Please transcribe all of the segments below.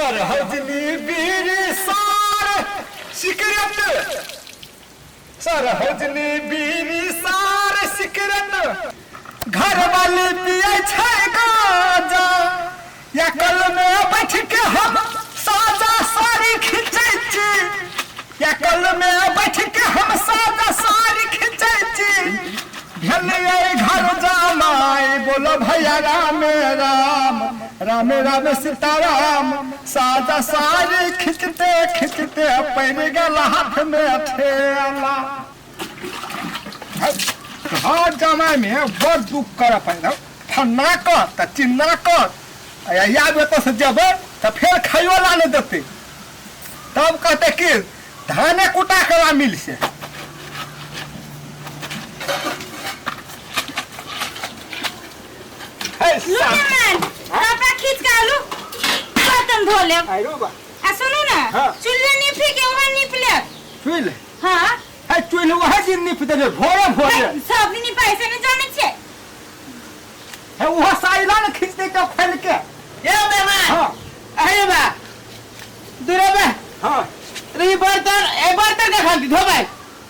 सरहजनी बीड़ी सार सिगरेट, सरहजनी बीड़ी सार सिगरेट, घर वाली पिए छै गांजा, या कल में बैठ के हम साजा सारी खींचै छी, या कल में बैठ के हम साजा सारी खींचै छी, भेलियै घर जमाई, बोलो भैया राम राम राम राम सीताराम। साजा सारी खींचते खींचते पड़ि गेल हाथ में ठेला। घर जमाई में बड़ दुख करऽ पड़ल, फन्ना कर तऽ चिन्ना कर, आ आब एतऽ से जेबै तऽ फेर खाइयो ला नहि देतै, तब कहतै कि धाने कुटा के ला मिल से। हे लू साहब। मेहमान, कपड़ा खींच के आलू बर्तन धो लेब। आइरो बा। आ सुनू ना, हाँ। चूल्हा नीपी के वहाँ नीप लेब। चूल्ह? हाँ। हे चूल्ह वएह दिन नीप देबै भोरे भोरे। नहीं, सब दिन नीपाइ से नहीं जानै छियै। हे उहो साइला ने खींच दे के खोल के। ए मेहमान। हाँ। अरे बा दूर बा। हाँ। रे बर्तन, ए बर्तन के खाली धोबै।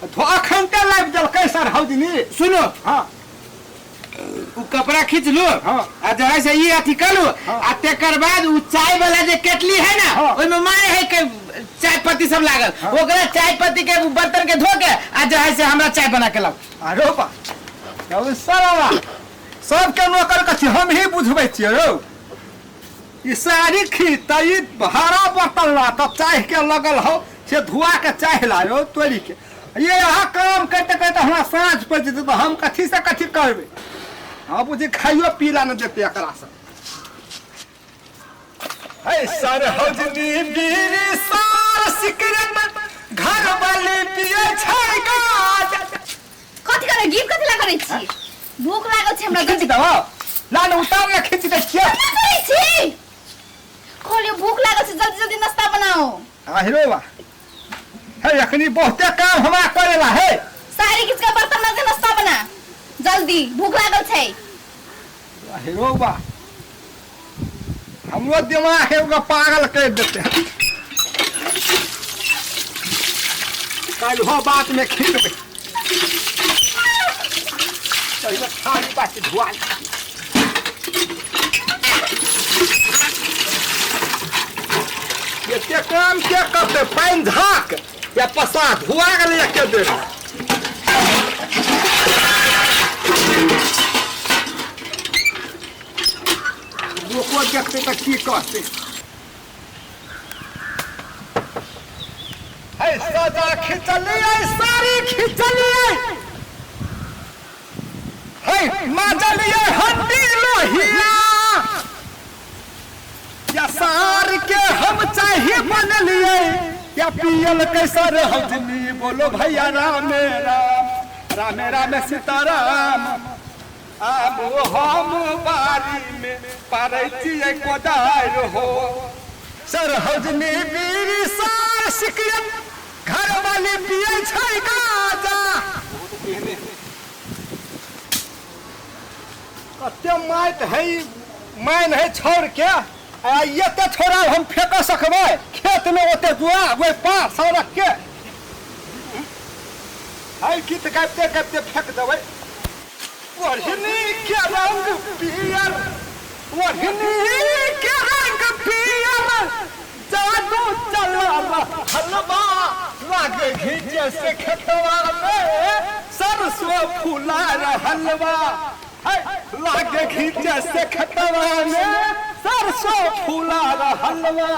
धो अखन ते लाइब देलकै सर हौजनी। सुनो। हाँ। उ कपड़ा खींच लो। हाँ। आ जरा से ई अथी कर लो। हाँ। आ तेकर बाद उ चाय वाला जे केटली है ना, हाँ। ओय में मारे है के चाय पत्ती सब लागल। हाँ। ओकरा चाय पत्ती के बर्तन के धो के आ जरा से हमरा चाय बना के लाओ। अरे बा तब सरवा सबके नौकर कथी हम ही बुझबै छियै रौ। ई सारी खी त ई भाड़ा बर्तन ला तब चाय के लगल हो से धुआ के चाय ला रौ तोरी के। ये यहाँ काम करते करते हमरा साँझ पड़ि जेतै तऽ हम कथी से कथी करबै। हाँ बुझी खाइयो पीला नहि देतै एकरा से। है सरहजनी बीड़ी सार सिगरेट, घर वाली पिए छै गाज। कथी करै गीत कथी ला करै छी? भूख लागल छै हमरा। खींच दहो ला ने उतार ने खींच दे छियै। केना करै छी? खोलियो, भूख लागल छै, जल्दी जल्दी नाश्ता बनाओ। आहिरो बा हे अखनी बहुते काम हमरा करेला है। सारी खींच के बर्तन माजे, नाश्ता बना जल्दी, भूख लागल छै। आहिरो बा हमरो दिमाग एगो पागल कर देते। काल्हो बात में खींचबै। पहिले थारी बाटी धुआ एते काम के करतै? पानि झाक या पसा धुआ गेलै एके बेर। लोको देखतै तऽ की कहतै? है सजा खिचलियै, साड़ी खिचलियै, है माजलियै हड्डी लोहिया, या सार के हम चाही बनलियै, या पियल कैसर हजनी, बोलो भैया रामे राम रामे रामे सीताराम। आब हम बारी में पारै छियै कोदारि हो। सरहजनी बीड़ी सार सिकरेट, घर वाली पियै छै गाजा। कते माटि है मैन है छौर के, आ एते छौरा हम फेंक सकबै खेत में? ओते जुआ ओहि पार सड़क के है, गीत गाबिते गाबिते फेंक देबै। ओढ़नी के रंग पियर, ओढ़नी के रंग पियर, जादू चला हलवा, लागे घीचे से खेतवा में सरसों फूला रहलवा, लागे घीचे से खेतवा में सरसों फूला रहलवा।